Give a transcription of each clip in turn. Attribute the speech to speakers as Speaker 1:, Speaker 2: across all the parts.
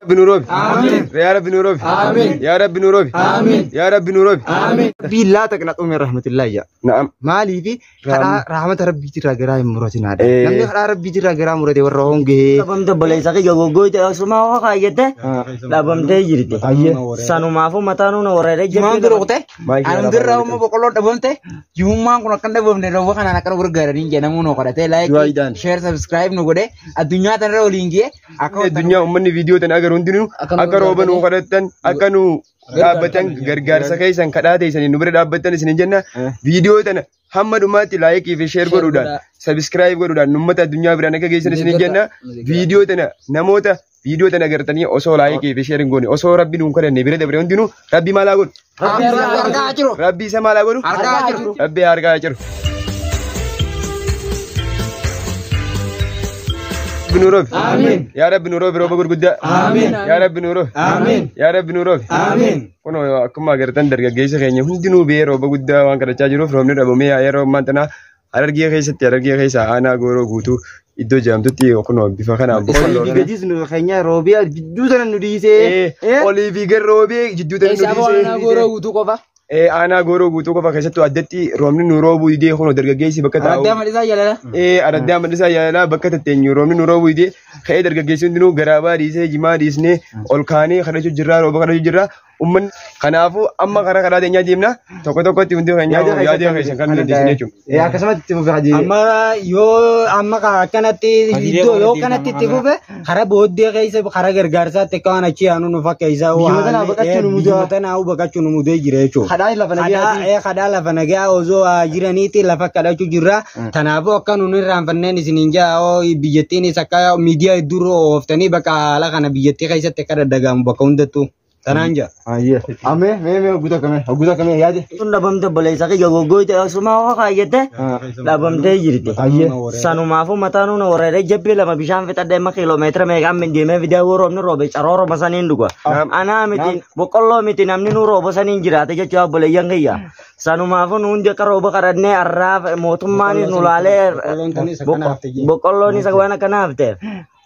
Speaker 1: Rabbi nu roobi. Yaa Rabbi nu roobi. Yaa Rabbi nu roobi. Yaa Rabbi nu roobi.
Speaker 2: Rabbiin laa taqnaquu min rahmatillahi jedha.
Speaker 1: Na'am.
Speaker 2: Maaliifi kadhaa rahmata rabbiitirraa garaa hin muratin haadha.
Speaker 1: Eh.
Speaker 2: Namni kadhaa rabbiitirraa garaa murate warra hongee.
Speaker 3: Dhabamte obboleessa kiyya goggooyte osuma waa kaayyate dhabamtee jirti. Sanumaafuu mataa nuuna wareeree
Speaker 4: Jimaan
Speaker 3: jabbii
Speaker 4: dura kute
Speaker 1: Maayikii
Speaker 4: anum
Speaker 1: afaan
Speaker 4: dirra
Speaker 1: olii
Speaker 4: umma boqqolloo dhabamte jimummaan kun akkan dhabamne rooba kanaan akkana gargaaranii jedhamuu nu kadhatee like
Speaker 2: Du'aayiidhaan.
Speaker 4: share subscribe nu godhe addunyaa tanarra waliin ga'e akka
Speaker 1: Addunyaa uummanni viidiyoo tana agarru hundinuu akka rooba nu kadhattan akka nu dhaabbatan gargaarsa keessan kadhaa teessanii nu bira dhaabbattan isinin jenna. Viidiyoo tana hamma dhumaatti laayikii fi sheer godhuudhaan sabiskiraayib godhuudhaan uummata addunyaa biraan akka geessan isinin jenna. Viidiyoo tana namoota viidiyoo tana agartanii osoo laayikii fi sheer hin goone osoo rabbi nuun kadhanne bira dabre hundinuu rabbi maalaa godhu?
Speaker 4: Argaa jiru.
Speaker 1: Rabbi isa maalaa godhu?
Speaker 4: Argaa jiru.
Speaker 1: Rabbi argaa jiru. Rabbi nu roobi. Yaa Rabbi nu roobi rooba gurguddaa. Yaa Rabbi nu roobi. Yaa Rabbi nu roobi. Kun akkuma agartan dargaggeessa keenya hundinuu bee rooba guddaa waan kadhachaa jiruuf roobni dhabamee yeroo ammaa tana Harargee keessatti Harargee keessa aanaa gooroo guutuu iddoo jedhamtutti kun bifa kanaan
Speaker 2: Olii fi gadis nu keenya roobii jidduu sana nu dhiisee.
Speaker 1: Olii fi gad roobee jidduu tana nu
Speaker 4: Keessaa aanaa
Speaker 1: dhiisee.
Speaker 4: gooroo guutuu qofa.
Speaker 1: Aanaa gooroo guutuu qofa keessattuu addatti roobni nu roobuu didee kun dargaggeessi bakka taa'u.
Speaker 4: Araddaa malisaa jalala.
Speaker 1: Araddaa malisaa yaalaa bakka tatteenyu roobni nu roobuu didee ka'ee dargaggeessi hundinuu garaabaa dhiisee jimaa dhiisnee ol kaanee kadhachuu jirraa rooba kadhachuu jirraa ummanni kanaafuu amma karaa karaa teenyaa deemna tokko tokkotti hundi keenya yaada keessan kan dandeessan jechuudha.
Speaker 2: Akkasumatti itti fufe hajii.
Speaker 5: Amma yoo amma akkanatti iddoo yoo kanatti itti fufe karaa booddee keessa karaa gargaarsaatti akka waan achi aanu nu fakkeessa.
Speaker 2: Biyyoota tanaa baqachuu nu mudaa.
Speaker 5: Biyyoota tanaa baqachuu nu mudee jira jechuudha.
Speaker 2: Kadhaa lafa nagayaati.
Speaker 5: Kadhaa lafa nagaa osoo jiraniiti lafa kadhachuu jirra. Kanaafuu akka nuun irraanfanneen isiniin jaa biyyattiinis akka miidiyaa hedduu ooftanii bakka haala kana biyyattii keessatti akka daddagamu bakka hundattuu. Tanaan jaa.
Speaker 2: Amee mee mee guutuu akkamee guutuu akkamee yaade.
Speaker 3: Sun dhabamte obboleessa kiyya goggooyte osuma waa kaayyate dhabamtee jirti. Sanumaafuu mataa nuuna wareeree jabbii lama bishaan fixadhee amma kiiloomeetira meeqaan deemee fidee yoo roobni roobe carooroma saniin dhuga. Anaa miti boqqolloo miti namni nu rooba saniin jiraate jechuudha obboleeyyan kiyya. Sanumaafuu nu hundi akka rooba kadhannee arraa mootummaanis nu laalee boqqolloonis waan akkana hafteef.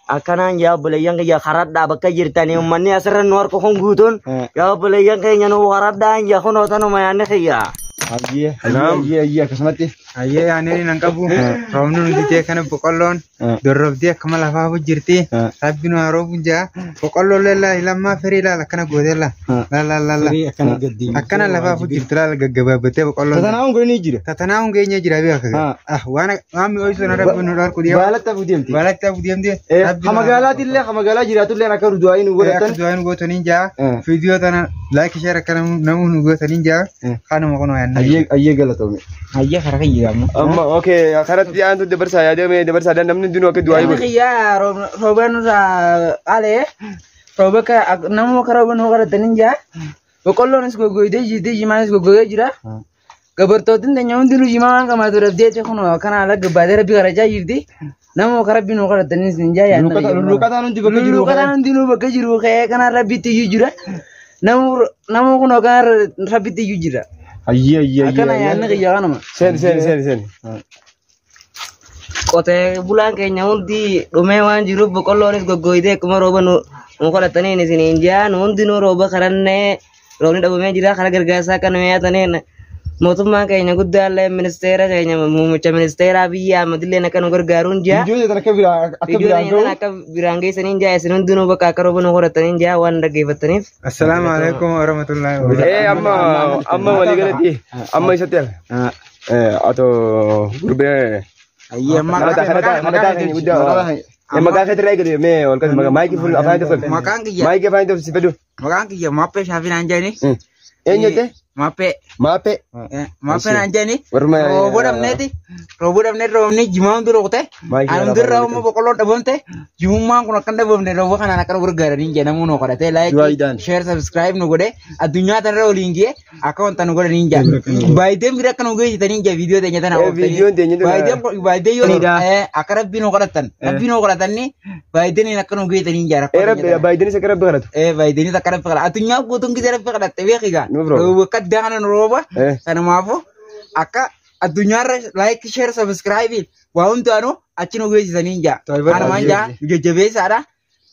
Speaker 3: Akkanaan yaa obboleeyyan kiyya karadhaa bakka jirtanii uummanni asirra nu harka kun guutuun yaa obboleeyyan keenya nu karadhaa yaa kunoo tanuma yaanni kiyya.
Speaker 2: Hayyee hayyee hayyee akkasumatti.
Speaker 6: Hayyee yaaneen hin qabu. Roobni nu didee kana boqqolloon dorrobdee akkama lafaa jirti. Rabbi nu haa roobu jaa. Boqqolloon lallaa lammaa firii laala akkana gootee la. La la la. Akkana lafaa jirti laala gaggabaabatee boqqolloon.
Speaker 2: Tatanaa'uun kun ni jira.
Speaker 6: Tatanaa'uun keenya jira beeka. Ah waan waan mi'ooysu na rabbi nu dhorku deema.
Speaker 2: Baalatti hafuu deemti.
Speaker 6: Baalatti hafuu deemti.
Speaker 2: Ha magaalaatillee ha magaalaa jiraatullee akka du'aa nu
Speaker 6: Akka
Speaker 2: godhatan.
Speaker 6: du'aa nu gootaniin jaa. Viidiyoo tana laayik sheer akka namuu nu gootaniin jaa. Kanuma kunoo yaannaa.
Speaker 2: Hayyee hayyee galatoome.
Speaker 4: Hayyee karaa kan jedhamu.
Speaker 1: Amma okay karatti aantu dabarsaa yaadame dabarsaa namni hundinuu akka du'aa
Speaker 4: Namni
Speaker 1: godhu.
Speaker 4: kiyyaa rooba nurraa alee rooba nama akka rooba nu kadhatanii jaa. Boqqolloonis goggoydee jirti jimaanis goggogee jira. Gabartootiin teenya hundinuu jimaa waan qamaatu dhabdee kun akkana haala gabbaatee rabbi kadhachaa jirti. Nama akka rabbi nu kadhatanii isin jaa yaadna.
Speaker 2: Lulluqataan hundi bakka jiru.
Speaker 4: Lulluqataan hundinuu bakka jiru ka'ee kana rabbitti iyyuu jira. Nama kun akkana rabbitti iyyuu jira.
Speaker 2: Hayyee hayyee
Speaker 4: Akkana
Speaker 2: hayyee.
Speaker 4: yaadni kiyyaa kanuma.
Speaker 1: Seen seen seen seen.
Speaker 3: Qotee bulaan keenya hundi dhumee waan jiruuf boqqolloonis goggooyitee akkuma rooba nu kadhataniin isiniin jaa nu hundinuu rooba kadhannee roobni dhabamee jira karaa gargaarsaa akka nu yaataniin mootummaan keenya guddaallee ministeera keenya muummicha ministeeraa biyya Ahmadillee akka nu gargaaruun jaa.
Speaker 2: Viidiyoo tan akka biraa akka
Speaker 3: Viidiyoo
Speaker 2: biraan
Speaker 3: tana
Speaker 2: gahu.
Speaker 3: akka biraan geessaniin jaa isin hundinuu bakka akka rooba nu kadhataniin jaa waan dhaggeeffattaniif.
Speaker 6: Assalaamu alaikum warahmatullahi wabarakatuh.
Speaker 1: Amma amma waliigalatti amma isatti hafe. Atoo gurbee.
Speaker 4: Hayyee amma
Speaker 1: Kadhataa kadhataa keenya guddaa. Maqaa keetirraa eegale mee ol kasi maqaa maayikii fuul afaan tokko.
Speaker 4: Maqaan kiyya.
Speaker 1: Maayikii afaan tokko si fedhu.
Speaker 4: Maqaan kiyya Maappee Shaafii naan jedhani.
Speaker 1: Eenyu jette?
Speaker 4: Maappee.
Speaker 1: Maappee.
Speaker 4: Maappee naan jedhani.
Speaker 1: Warma.
Speaker 4: Roobuu dhabneeti. Roobuu dhabneeti roobni jimaa hundi rukute.
Speaker 1: Maayikii
Speaker 4: Anum dirra umma boqqolloo dhabamte. Jimummaan kun akkan dhabamne rooba kanaan akkana gargaaranii jedhamuu nu kadhatee like
Speaker 2: Du'aayiidhaan.
Speaker 4: share subscribe nu godhe addunyaa tanarra waliin ga'e akka wanta nu godhanii jaa. Baay'een bira akka nu geessitanii jaa viidiyoo teenya tana
Speaker 1: Viidiyoon teenya tana.
Speaker 4: Baay'een baay'een yoo akka rabbii nu kadhatan rabbii nu kadhatanni baay'een akka nu geessitanii jaa rakkoo teenya
Speaker 1: Rabbi
Speaker 4: tana.
Speaker 1: baay'een isa rabbi kadhatu.
Speaker 4: Baay'een akka rabbi kadhatu addunyaa guutuun gisee rabbi kadhatte beekigaa.
Speaker 1: Nuuf rooba.
Speaker 4: Rooba akka addaa kana nu rooba.
Speaker 1: Eh.
Speaker 4: Kanumaafu akka addunyaarra like share subscribe waa hundaanuu achi nu geessisanii jaa. Kanumaan jaa jajjabeessaadha.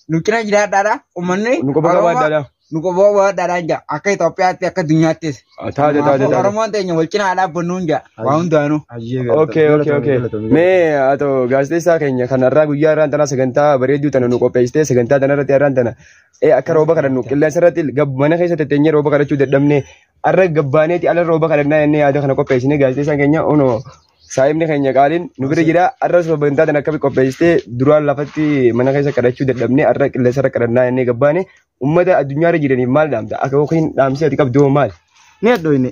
Speaker 6: Nu cina jiraadhaadha. Uummanni
Speaker 1: Nu qofa qabaadhaadha.
Speaker 6: Nu qofa qabaadhaadha jaa. Akka Itoophiyaatti akka addunyaattis.
Speaker 1: Taate taate taate.
Speaker 6: Oromoon teenya wal cinaa dhaabbannuun jaa. Waa hundaanuu.
Speaker 1: Okay. Mee ato gaazexeessaa keenya kanarraa guyyaa irraan tana sagantaa bareedduu tana nu qopheessitee sagantaa tana irratti irraan tana akka rooba kadhannu qilleensa irratti mana keessa tetteenyee rooba kadhachuu dadhabne arra gabbaaneeti ala rooba kadhannaa jennee yaada kana qopheessine gaazexeessaan keenya onoo saayibni keenya qaaliin nu bira jira arra sagantaa tana akka qopheessitee duraan lafatti mana keessa kadhachuu dadhabne arra qilleensa irra kadhannaa jennee gabbaane uummata addunyaarra jiraniif maal dhaamta akka yookiin dhaamsi ati qabdu hoo maal?
Speaker 2: Ni hadhooyne.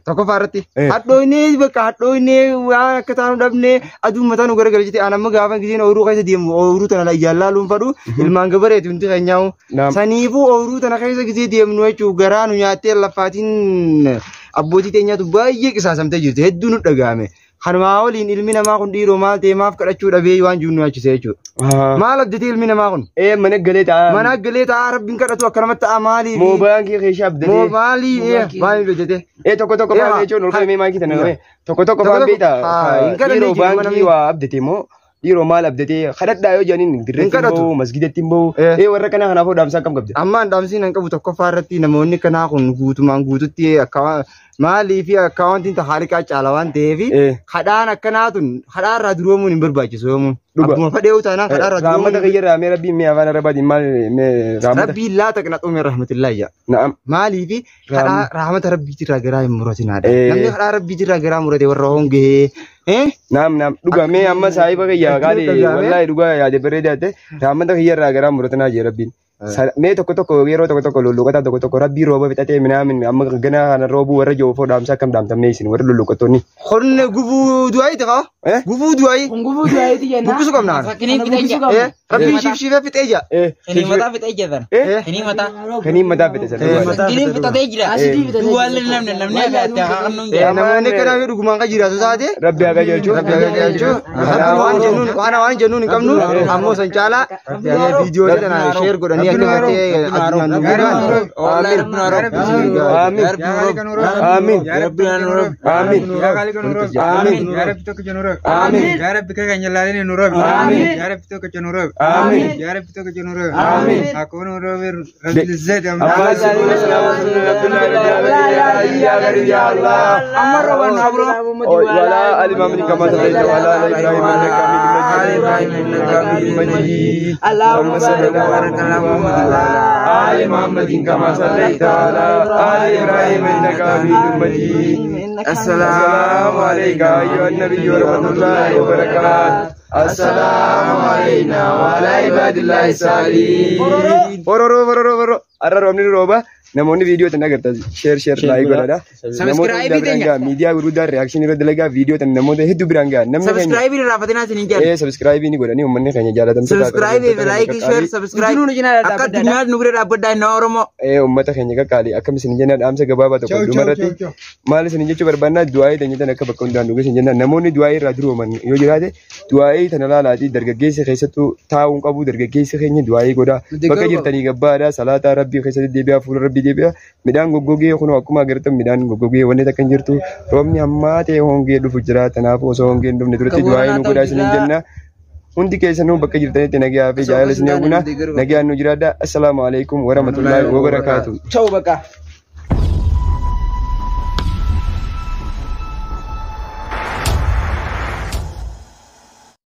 Speaker 2: Tokkoffaa irratti. Hadhooyne bakka hadhooyne waan akka taanu dhabne aduun mataa nu garagalchite aan amma gaafa giseen ooyiruu keessa deemu ooyiruu tana iyyaan laaluun fadhu ilmaan gabareeti hundi keenyaa'u. Saniifuu ooyiruu tana keessa gisee deemnu jechuun garaa nu nyaattee laffaatiin abbootii teenyaatu baay'ee qisaasamtee jirti hedduu nu dhagahame. Kanumaa waliin ilmi namaa kun dhiiroo maal ta'e maaf kadhachuu dhabee waan jiru nu yaachise jechuudha. Maal abdatee ilmi namaa kun?
Speaker 1: Mana galee ta'a.
Speaker 2: Mana galee ta'a rabbiin kadhatu akkanumatti ta'a maaliif?
Speaker 1: Moobaankii keessa abdatee.
Speaker 2: Moo maaliif abdatee?
Speaker 1: Tokko tokko faan jechuun ol kaa'ee maakii tana tokko tokko faan beektaa? Dhiiroo baankii waa abdatee moo dhiiroo maal abdatee kadhadhaa yoo jedhaniin dirreetti hin bahu masgidatti hin bahu warra kana kanaafuu dhaamsa akkam qabda?
Speaker 2: Ammaan dhaamsiin hin qabu tokkoffaa irratti namoonni kanaa kun guutumaan guututti akka maalii fi akkaawwantiin haaliqaa caala waan ta'eef kadhaan akkanaa tun kadhaa irraa duroomuun hin barbaachisu yoomuun. Abbuma fadhee utaanaan kadhaa irraa duroomuun.
Speaker 1: Raammata kiyya irraa mee rabbiin mee afaan arabaatiin maal mee raammata.
Speaker 2: Rabbiin laa taqnaquu min rahmatillahi jedha.
Speaker 1: Na'am.
Speaker 2: Maalii fi kadhaa raamata rabbiitirraa garaa hin muratinaadha. Namni kadhaa rabbiitirraa garaa murate warra hongee.
Speaker 1: Naam naam dhugaa mee amma saahiba kiyya qaali wallaahi dhugaa yaade bareedaa ta'e raammata kiyya irraa garaa muratinaa jee rabbiin. Mee tokko tokko yeroo tokko tokko lolluqataa tokko tokko rabbii rooba fixatee minaamin amma gana kana roobuu warra joofoo dhaamsa akkam dhaamtamne isin warra lolluqattoonni.
Speaker 2: Horne gubuu du'aayi ta'a. Gubuu du'aayi.
Speaker 4: Kun gubuu du'aayiiti jenna.
Speaker 2: Buqqisuu qabna.
Speaker 6: Kiniin fixee jira.
Speaker 2: Rabbiin shifshifee fixee jira.
Speaker 6: Kiniin mataa fixee jira. Kiniin mataa.
Speaker 1: Kiniin mataa fixee jira.
Speaker 6: Kiniin fixatee jira. Duwwaallee namni namni akka haqannu hin jira.
Speaker 2: Namoonni kana dhugumaan kan jiraatu taate.
Speaker 1: Rabbi haa qajeelchu.
Speaker 2: Rabbi haa qajeelchu. Waan jennuun hin qabnu ammoo san caalaa viidiyoolee tana sheer godhanii akka gartee addunyaan nu beekan.
Speaker 1: Amiin. Amiin. Amiin. Amiin.
Speaker 6: Ya Rabbi tokko jennu rob. Amiin. Ya Rabbi keenya laalini nu rob. Amiin. Ya Rabbi tokko jennu rob. Amiin. Ya Rabbi tokko jennu rob. Amiin. Akkuma nu rob Rabbi izzat. Amma roban abro.
Speaker 1: ولا آل محمد كما صليت على آل إبراهيم إنك حميد مجيد اللهم صل وبارك على محمد وعلى آل محمد كما صليت على آل إبراهيم إنك حميد مجيد السلام عليك أيها النبي ورحمة الله وبركاته السلام علينا وعلى عباد الله الصالحين ورورو ورورو ورورو أرى رومني روبا namoonni viidiyoo tana agartan share share like godhadha. Namoota hundaa biraan gaha miidiyaa gurguddaa reakshinii irra dalagaa viidiyoo tana namoota hedduu biraan gaha. Namni keenya
Speaker 6: Subscribe irraa fatinaa isin hin jedhu.
Speaker 1: Subscribe ni godhanii uummanni keenya jaalatamtoota.
Speaker 6: Subscribe fi like share subscribe. Akka addunyaa nu bira dhaabbaddaa inni Oromoo.
Speaker 1: Uummata keenya qaqqaali akkam isin jenna dhaamsa gabaabaa tokko dhumarratti maal isin jechuu barbaannaa du'aayii teenya tana akka bakka hundaan dhuge isin jenna namoonni du'aayii irraa durooman yoo jiraate du'aayii tana laalaatii dargaggeessa keessattuu taa'uun qabu dargaggeessa keenya du'aayii godhaa bakka jirtanii gabbaadhaa salaataa rabbii keessatti deebi'aa fuula rabbii deebi'a midhaan goggogee kun akkuma agartan midhaan goggogee wanni takka hin jirtu roobni hammaa ta'e hongee dhufu jira kanaaf osoo hongee hin dhufne duratti du'aayii nu godhaa isin jenna. Hundi keessanuu bakka jirtanitti nagaa fi jaalala isin eeguna nagaan nu jiraadha. Assalaamu alaikum warahmatullaahi wabarakaatuh.
Speaker 4: Ciao bakka.